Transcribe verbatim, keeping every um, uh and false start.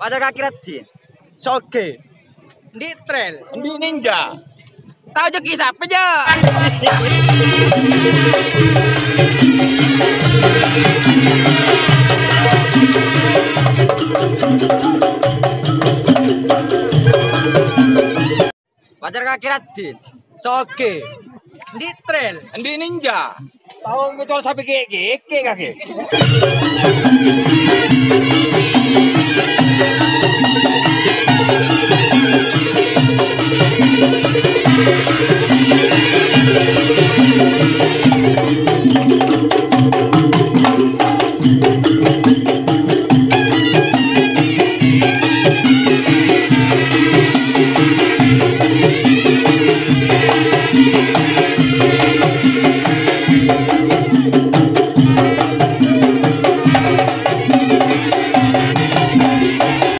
Pajar Kaki Raddhin. Sogè. Endi' Trèl? Endi' Ninja? Tao jâ' ki sapè, jâ'? Pajar Kaki Raddhin. Sogè. Endi' Trèl? Endi' Ninja? Tao ngocol sapè kè-, kè-, kè-, kakè.